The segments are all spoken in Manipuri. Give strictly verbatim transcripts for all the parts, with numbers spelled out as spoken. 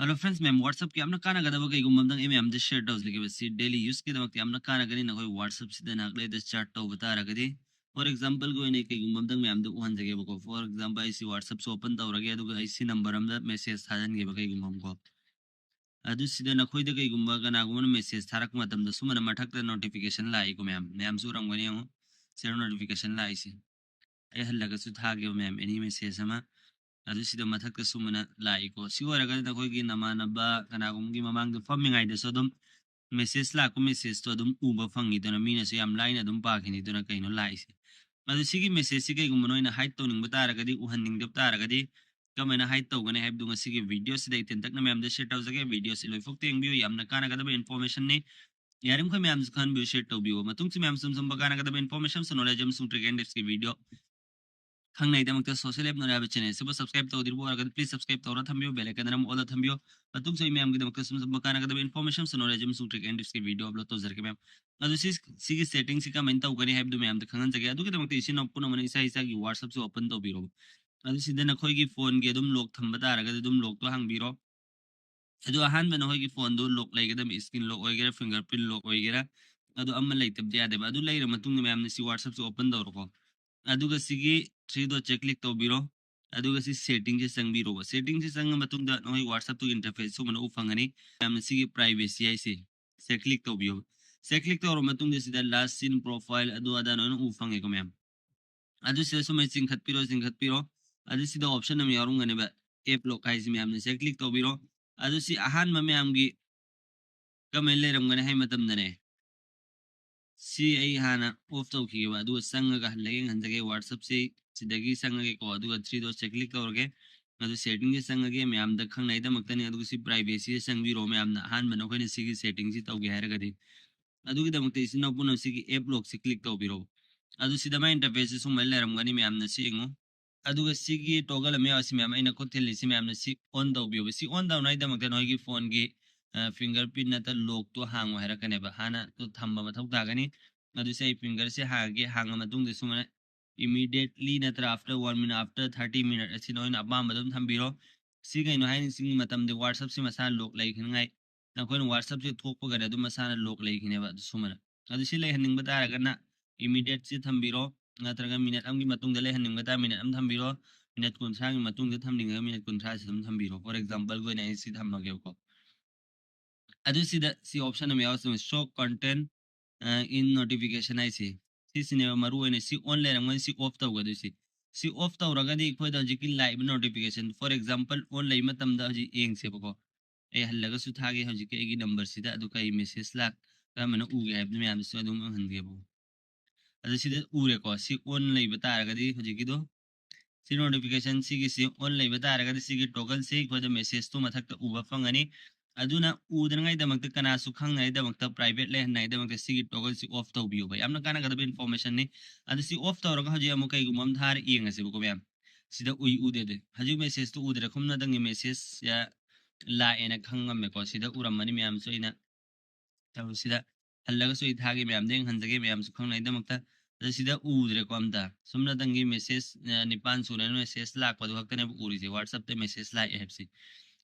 Hello friends, ꯃꯌꯥꯝ WhatsApp-ꯀꯤ ꯌꯥꯝꯅ ꯀꯥꯟꯅꯒꯗꯕ ꯀꯩꯒꯨꯝꯕ ꯑꯝꯇꯪ ꯑꯩ ꯃꯌꯥꯝꯗ share ꯇꯧꯖꯒꯦꯕ꯫ ꯁꯤ daily use-ꯀꯤꯗꯃꯛꯇ ꯌꯥꯝꯅ ꯀꯥꯟꯅꯒꯅꯤ꯫ ꯅꯈꯣꯏ WhatsApp-ꯁꯤꯗ ꯅꯍꯥꯛ ꯂꯩꯗ chat ꯇꯧꯕ ꯇꯥꯔꯒꯗꯤ, for example-ꯒꯤ ꯑꯣꯏꯅ ꯑꯩ ꯀꯩꯒꯨꯝꯕ ꯑꯝꯇꯪ ꯃꯌꯥꯝꯗ ꯎꯍꯟꯖꯒꯦꯕꯀꯣ꯫ For example, ꯑꯩ ꯁꯤ WhatsApp-ꯁꯤ open ꯇꯧꯔꯒꯦ, ꯑꯗꯨꯒ ꯑꯩ ꯁꯤ number ꯑꯝꯗ message ꯊꯥꯖꯤꯟꯒꯦꯕ ꯀꯩꯒꯨꯝꯕ ꯑꯃꯀꯣ꯫ ꯑꯗꯨ ꯁꯤꯗ ꯅꯈꯣꯏꯗ ꯀꯩꯒꯨꯝꯕ ꯀꯅꯥꯒꯨꯝꯕꯅ message ꯊꯥꯔꯛꯄ ꯃꯇꯝꯗ ꯁꯨꯃꯥꯏꯅ ꯃꯊꯛꯇ notification ꯂꯥꯛꯏꯀꯣ ꯃꯌꯥꯝ, ꯃꯌꯥꯝꯁꯨ ꯎꯔꯝꯒꯅꯤ ꯌꯦꯡꯉꯣ, ꯁꯤꯗ notification ꯂꯥꯛꯏꯁꯦ꯫ ꯑꯩ ꯍꯜꯂꯒꯁꯨ ꯊꯥꯒꯦꯕ ꯃꯌꯥꯝ, any message ꯑꯃ꯫ ꯑꯗꯨ ꯁꯤꯗ ꯃꯊꯛꯇ ꯁꯨꯃꯥꯏꯅ ꯂꯥꯛꯏꯀꯣ꯫ ꯁꯤ ꯑꯣꯏꯔꯒꯗꯤ ꯅꯈꯣꯏꯒꯤ ꯅꯃꯥꯟꯅꯕ ꯀꯅꯥꯒꯨꯝꯕꯒꯤ ꯃꯃꯥꯡꯗ ꯐꯝꯃꯤꯉꯩꯗꯁꯨ ꯑꯗꯨꯝ message ꯂꯥꯛꯄ message-ꯇꯣ ꯑꯗꯨꯝ ꯎꯕ ꯐꯪꯉꯤꯗꯅ, ꯃꯤꯅꯁꯨ ꯌꯥꯝ ꯂꯥꯏꯅ ꯑꯗꯨꯝ ꯄꯥꯈꯤꯅꯤꯗꯅ ꯀꯩꯅꯣ ꯂꯥꯛꯏꯁꯦ꯫ ꯑꯗꯨ ꯁꯤꯒꯤ message-ꯁꯤ ꯀꯩꯒꯨꯝꯕ ꯅꯣꯏꯅ hide ꯇꯧꯅꯤꯡꯕ ꯇꯥꯔꯒꯗꯤ, ꯎꯍꯟꯅꯤꯡꯗꯕ ꯇꯥꯔꯒꯗꯤ, ꯀꯃꯥꯏꯅ hide ꯇꯧꯒꯅꯤ ꯍꯥꯏꯕꯗꯨ ꯉꯁꯤꯒꯤ video-ꯁꯤꯗ ꯑꯩ ꯇꯦꯟꯇꯛꯅ ꯃꯌꯥꯝꯗ share ꯇꯧꯖꯒꯦ꯫ Video-ꯁꯤ ꯂꯣꯏꯐꯥꯎ ꯌꯦꯡꯕꯤꯌꯨ, ꯌꯥꯝꯅ ꯀꯥꯟꯅꯒꯗꯕ information-ꯅꯤ꯫ ꯌꯥꯔꯤꯃꯈꯩ ꯃꯌꯥꯝꯁꯨ ꯈꯪꯍꯟꯕꯤꯌꯨ, share ꯇꯧꯕꯤꯌꯨ꯫ ꯃꯇꯨꯡꯁꯨ ꯃꯌꯥꯝ ꯁꯨꯝ ꯁꯨꯝꯕ ꯀꯥꯟꯅꯒꯗꯕ information-ꯁꯨ, knowledge ꯑꯃꯁꯨꯡ trick and tips-ꯀꯤ video ꯈꯪꯅꯩꯗꯃꯛꯇ social app ꯅꯣꯏ ꯍꯥꯏꯕ channel ꯑꯁꯤꯕꯨ subscribe ꯇꯧꯗ꯭ꯔꯤꯕ ꯑꯣꯏꯔꯒꯗꯤ please subscribe ꯇꯧꯔ ꯊꯝꯕꯤꯌꯨ, bell icon ꯑꯃ all-ꯗ ꯊꯝꯕꯤꯌꯨ꯫ ꯃꯇꯨꯡꯁꯨ ꯑꯩ ꯃꯌꯥꯝꯒꯤꯗꯃꯛꯇ ꯁꯨꯝ ꯁꯨꯝꯕ ꯀꯥꯟꯅꯒꯗꯕ information-ꯁꯨ, knowledge ꯑꯃꯁꯨꯡ trick and tips-ꯀꯤ video upload ꯇꯧꯖꯔꯛꯀꯦ ꯃꯌꯥꯝ꯫ ꯑꯗꯨ ꯁꯤ, ꯁꯤꯒꯤ setting-ꯁꯤ ꯀꯃꯥꯏꯅ ꯇꯧꯒꯅꯤ ꯍꯥꯏꯕꯗꯨ ꯃꯌꯥꯝꯗ ꯈꯪꯍꯟꯖꯒꯦ꯫ ꯑꯗꯨꯒꯤꯗꯃꯛꯇ ꯏꯆꯤꯟ ꯏꯅꯥꯎ ꯄꯨꯝꯅꯃꯛꯅ ꯏꯁꯥ ꯏꯁꯥꯒꯤ WhatsApp-ꯁꯨ open ꯇꯧꯕꯤꯔꯣ꯫ ꯑꯗꯨ ꯁꯤꯗ ꯅꯈꯣꯏꯒꯤ phone-ꯒꯤ ꯑꯗꯨꯝ lock ꯊꯝꯕ ꯇꯥꯔꯒꯗꯤ ꯑꯗꯨꯝ lock-ꯇꯣ ꯍꯥꯡꯕꯤꯔꯣ꯫ ꯑꯗꯨ ꯑꯍꯥꯟꯕ ꯅꯈꯣꯏꯒꯤ phone-ꯗꯨ lock ꯂꯩꯒꯗꯕ, screen lock ꯑꯣꯏꯒꯦꯔꯥ, fingerprint lock ꯑꯣꯏꯒꯦꯔꯥ, ꯑꯗꯨ ꯑꯃ ꯂꯩꯇꯕꯗꯤ ꯌꯥꯗꯦꯕ꯫ ꯑꯗꯨ ꯂꯩꯔ ꯃꯇꯨꯡꯗ ꯃꯌꯥꯝꯅ ꯁꯤ WhatsApp-ꯁꯤ open ꯇꯧꯔꯣꯀꯣ꯫ ꯑꯗꯨꯒ ꯁꯤꯒꯤ three dot-ꯁꯦ click ꯇꯧꯕꯤꯔꯣ꯫ ꯑꯗꯨꯒ ꯁꯤ setting-ꯁꯦ ꯆꯪꯕꯤꯔꯣꯕ꯫ Setting-ꯁꯦ ꯆꯪꯉ ꯃꯇꯨꯡꯗ ꯅꯈꯣꯏ WhatsApp-ꯇꯨꯒꯤ interface ꯁꯨꯃꯥꯏꯅ ꯎ ꯐꯪꯒꯅꯤ꯫ ꯃꯌꯥꯝꯅ ꯁꯤꯒꯤ privacy ꯍꯥꯏꯁꯦ ꯁꯦ click ꯇꯧꯕꯤꯌꯣ꯫ ꯁꯦ click ꯇꯧꯔ ꯃꯇꯨꯡꯗ ꯁꯤꯗ last seen profile ꯑꯗꯨ ꯑꯗꯥ ꯂꯣꯏꯅ ꯎ ꯐꯪꯉꯦꯀꯣ ꯃꯌꯥꯝ꯫ ꯑꯗꯨ ꯁꯤꯗ ꯁꯨꯃꯥꯏꯅ ꯆꯤꯡꯈꯠꯄꯤꯔꯣ, ꯆꯤꯡꯈꯠꯄꯤꯔꯣ꯫ ꯑꯗꯨ ꯁꯤꯗ option ꯑꯃ ꯌꯥꯎꯔꯝꯒꯅꯦꯕ, app lock ꯍꯥꯏꯁꯤ ꯃꯌꯥꯝꯅ ꯁꯦ click ꯇꯧꯕꯤꯔꯣ꯫ ꯑꯗꯨ ꯁꯤ ꯑꯍꯥꯟꯕ ꯃꯌꯥꯝꯒꯤ ꯀꯃꯥꯏꯅ ꯂꯩꯔꯝꯒꯅꯤ ꯍꯥꯏ ꯃꯇꯝꯗꯅꯦ, ꯁꯤ ꯑꯩ ꯍꯥꯟꯅ off ꯇꯧꯈꯤꯒꯦꯕ, ꯑꯗꯨꯒ ꯆꯪꯉꯒ ꯍꯜꯂꯒ ꯌꯦꯡꯍꯟꯖꯒꯦ꯫ WhatsApp-ꯁꯤ ꯁꯤꯗꯒꯤ ꯆꯪꯉꯒꯦꯀꯣ, ꯑꯗꯨꯒ three dot-ꯁꯦ click ꯇꯧꯔꯒꯦ꯫ ꯑꯗꯨ setting-ꯁꯦ ꯆꯪꯉꯒꯦ, ꯃꯌꯥꯝꯗ ꯈꯪꯅꯩꯗꯃꯛꯇꯅꯤ꯫ ꯑꯗꯨꯒ ꯁꯤ privacy-ꯗ ꯆꯪꯕꯤꯔꯣ ꯃꯌꯥꯝꯅ, ꯑꯍꯥꯟꯕ ꯅꯈꯣꯏꯅ ꯁꯤꯒꯤ setting-ꯁꯤ ꯇꯧꯒꯦ ꯍꯥꯏꯔꯒꯗꯤ꯫ ꯑꯗꯨꯒꯤꯗꯃꯛꯇ ꯏꯆꯤꯟ ꯏꯅꯥꯎ ꯄꯨꯝꯅꯃꯛ ꯁꯤꯒꯤ app lock-ꯁꯦ click ꯇꯧꯕꯤꯔꯣ꯫ ꯑꯗꯨ ꯁꯤꯗ ꯃꯥꯏ interface-ꯁꯦ ꯁꯨꯃꯥꯏꯅ ꯂꯩꯔꯝꯒꯅꯤ, ꯃꯌꯥꯝꯅ ꯁꯤ ꯌꯦꯡꯉꯨ꯫ ꯑꯗꯨꯒ ꯁꯤꯒꯤ toggle ꯑꯃ ꯌꯥꯎꯔꯤꯁꯤ ꯃꯌꯥꯝ, ꯑꯩꯅ ꯈꯨꯠ ꯊꯤꯜꯂꯤꯁꯤ ꯃꯌꯥꯝꯅ ꯁꯤ on ꯇꯧꯕꯤꯌꯣꯕ꯫ ꯁꯤ on ꯇꯧꯅꯉꯥꯏꯗꯃꯛꯇ ꯅꯣꯏꯒꯤ phone-ꯒꯤ, ꯑ, fingerprint ꯅꯠꯇ꯭ꯔ lock-ꯇꯣ ꯍꯥꯡꯉꯣ ꯍꯥꯏꯔꯛꯀꯅꯦꯕ꯫ ꯍꯥꯟꯅ ꯑꯗꯨ ꯊꯝꯕ ꯃꯊꯧ ꯇꯥꯒꯅꯤ꯫ ꯑꯗꯨ ꯁꯤ ꯑꯩ finger-ꯁꯦ ꯍꯥꯡꯉꯒꯦ꯫ ꯍꯥꯡꯉ ꯃꯇꯨꯡꯗ ꯁꯨꯃꯥꯏꯅ immediately ꯅꯠꯇ꯭ꯔ after one minute, after thirty minute ꯑꯁꯤ ꯅꯣꯏꯅ ꯑꯄꯥꯝꯕ ꯑꯗꯨꯝ ꯊꯝꯕꯤꯔꯣ꯫ ꯁꯤ ꯀꯩꯅꯣ ꯍꯥꯏꯅꯤꯡꯁꯤꯡꯒꯤ ꯃꯇꯝꯗ WhatsApp-ꯁꯤ ꯃꯁꯥ lock ꯂꯩꯈꯤꯅꯉꯥꯏ, ꯅꯈꯣꯏꯅ WhatsApp-ꯁꯦ ꯊꯣꯛꯄꯒꯅꯦ ꯑꯗꯨꯝ ꯃꯁꯥꯅ lock ꯂꯩꯈꯤꯅꯦꯕ꯫ ꯑꯗꯨ ꯁꯨꯃꯥꯏꯅ, ꯑꯗꯨ ꯁꯤ ꯂꯩꯍꯟꯅꯤꯡꯕ ꯇꯥꯔꯒꯅ immediate-ꯁꯤ ꯊꯝꯕꯤꯔꯣ, ꯅꯠꯇ꯭ꯔꯒ ꯃꯤꯅꯠ ꯑꯃꯒꯤ ꯃꯇꯨꯡꯗ ꯂꯩꯍꯟꯅꯤꯡꯕ ꯇꯥꯔ ꯃꯤꯅꯠ ꯑꯃ ꯊꯝꯕꯤꯔꯣ, ꯃꯤꯅꯠ ꯀꯨꯟꯊ꯭ꯔꯥꯒꯤ ꯃꯇꯨꯡꯗ ꯊꯝꯅꯤꯡꯉꯒ ꯃꯤꯅꯠ ꯀꯨꯟꯊ꯭ꯔꯥꯁꯤ ꯑꯗꯨꯝ ꯊꯝꯕꯤꯔꯣ꯫ For example-ꯒꯤ ꯑꯣꯏꯅ ꯑꯩ ꯁꯤ ꯊꯝꯃꯒꯦꯕꯀꯣ꯫ ꯑꯗꯨ ꯁꯤꯗ ꯁꯤ option ꯑꯃ ꯌꯥꯎꯔꯁꯤ, show content, ꯑ, in notification ꯍꯥꯏꯁꯤ꯫ ꯁꯤꯁꯤꯅꯦꯕ ꯃꯔꯨ ꯑꯣꯏꯅ, ꯁꯤ on ꯂꯩꯔꯝꯒꯅꯤ, ꯁꯤ off ꯇꯧꯒꯗꯣꯏꯁꯤ꯫ ꯁꯤ off ꯇꯧꯔꯒꯗꯤ ꯑꯩꯈꯣꯏꯗ ꯍꯧꯖꯤꯛꯀꯤ ꯂꯥꯛꯏꯕ notification, for example, on ꯂꯩꯕ ꯃꯇꯝꯗ ꯍꯧꯖꯤꯛ ꯌꯦꯡꯁꯦꯕꯀꯣ꯫ ꯑꯩ ꯍꯜꯂꯒꯁꯨ ꯊꯥꯒꯦ ꯍꯧꯖꯤꯛꯀꯤ ꯑꯩꯒꯤ number-ꯁꯤꯗ, ꯑꯗꯨ ꯀꯩ message ꯂꯥꯛ, ꯀꯔꯝꯕꯅ ꯎꯒꯦ ꯍꯥꯏꯕꯗꯨ ꯃꯌꯥꯝꯁꯨ ꯑꯗꯨꯝ ꯎꯍꯟꯒꯦꯕꯀꯣ꯫ ꯑꯗꯨ ꯁꯤꯗ ꯎꯔꯦꯀꯣ, ꯁꯤ on ꯂꯩꯕ ꯇꯥꯔꯒꯗꯤ ꯍꯧꯖꯤꯛꯀꯤꯗꯣ, ꯁꯤ notification ꯁꯤꯒꯤꯁꯤ on ꯂꯩꯕ ꯇꯥꯔꯒꯗꯤ ꯁꯤꯒꯤ toggle-ꯁꯤ ꯑꯩꯈꯣꯏꯗ message-ꯇꯨ ꯃꯊꯛꯇ ꯎꯕ ꯐꯪꯒꯅꯤ꯫ ꯑꯗꯨꯅ ꯎꯗꯅꯉꯥꯏꯗꯃꯛꯇ, ꯀꯅꯥꯁꯨ ꯈꯪꯅꯉꯥꯏꯗꯃꯛꯇ, private ꯂꯩꯍꯟꯅꯉꯥꯏꯗꯃꯛꯇ ꯁꯤꯒꯤ toggle-ꯁꯤ off ꯇꯧꯕꯤꯌꯣꯕ꯫ ꯌꯥꯝꯅ ꯀꯥꯟꯅꯒꯗꯕ information-ꯅꯤ꯫ ꯑꯗꯨ ꯁꯤ off ꯇꯧꯔꯒ ꯍꯧꯖꯤꯛ ꯑꯃꯨꯛ ꯀꯩꯒꯨꯝꯕ ꯑꯃ ꯊꯥꯔ ꯌꯦꯡꯉꯁꯦꯕꯀꯣ ꯃꯌꯥꯝ꯫ ꯁꯤꯗ ꯎꯏ ꯎꯗꯦꯗꯤ꯫ ꯍꯧꯖꯤꯛ message-ꯇꯨ ꯎꯗ꯭ꯔꯦ, ꯈꯨꯝꯅꯗꯪꯒꯤ message ꯂꯥꯛꯑꯦꯅ ꯈꯪꯉꯝꯃꯦꯀꯣ꯫ ꯁꯤꯗ ꯎꯔꯝꯃꯅꯤ ꯃꯌꯥꯝꯁꯨ, ꯑꯩꯅ ꯇꯧꯔꯤꯁꯤꯗ ꯍꯜꯂꯒꯁꯨ ꯑꯩ ꯊꯥꯒꯦ ꯃꯌꯥꯝꯗ ꯌꯦꯡꯍꯟꯖꯒꯦ ꯃꯌꯥꯝꯁꯨ ꯈꯪꯅꯉꯥꯏꯗꯃꯛꯇ꯫ ꯑꯗ ꯁꯤꯗ ꯎꯗ꯭ꯔꯦꯀꯣ ꯑꯝꯇ꯫ ꯁꯨꯝꯅꯇꯪꯒꯤ message, ꯑ, ꯅꯤꯄꯥꯟ ꯁꯨꯔꯦꯅ message ꯂꯥꯛꯄꯗꯨ ꯈꯛꯇꯅꯦꯕ ꯎꯔꯤꯁꯦ, WhatsApp-ꯇ message ꯂꯥꯛꯑꯦ ꯍꯥꯏꯕꯁꯤ꯫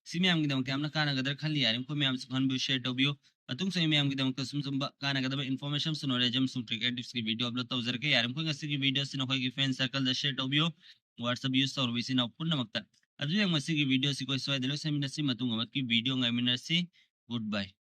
ꯁꯤ ꯃꯌꯥꯝꯒꯤꯗꯃꯛꯇ ꯌꯥꯝꯅ ꯀꯥꯟꯅꯒꯗ꯭ꯔꯥ ꯈꯜꯂꯤ꯫ ꯌꯥꯔꯤꯃꯈꯣꯏ ꯃꯌꯥꯝꯁꯨ ꯈꯪꯍꯟꯕꯤꯌꯨ, share ꯇꯧꯕꯤꯌꯨ꯫ ꯃꯇꯨꯡꯁꯨ ꯑꯩ ꯃꯌꯥꯝꯒꯤꯗꯃꯛꯇ ꯁꯨꯝ ꯁꯨꯝꯕ ꯀꯥꯟꯅꯒꯗꯕ information-ꯁꯨ, knowledge ꯑꯃꯁꯨꯡ trick and tips-ꯀꯤ video upload ꯇꯧꯖꯔꯛꯀꯦ꯫ ꯌꯥꯔꯤꯃꯈꯣꯏ ꯉꯁꯤꯒꯤ video-ꯁꯤ ꯅꯈꯣꯏꯒꯤ friend circle-ꯗ share ꯇꯧꯕꯤꯌꯨ꯫ WhatsApp use ꯇꯧꯔꯕ ꯏꯆꯤꯟ ꯏꯅꯥꯎ ꯄꯨꯝꯅꯃꯛꯇ꯫ ꯑꯗꯨꯗꯤ ꯉꯁꯤꯒꯤ video-ꯁꯤ ꯑꯩꯈꯣꯏ ꯁ꯭ꯋꯥꯏꯗ ꯂꯣꯏꯁꯤꯟꯃꯤꯟꯅꯁꯤ꯫ ꯃꯇꯨꯡ ꯑꯃꯒꯤ video ꯉꯥꯏꯃꯤꯟꯅꯁꯤ꯫ Good bye꯫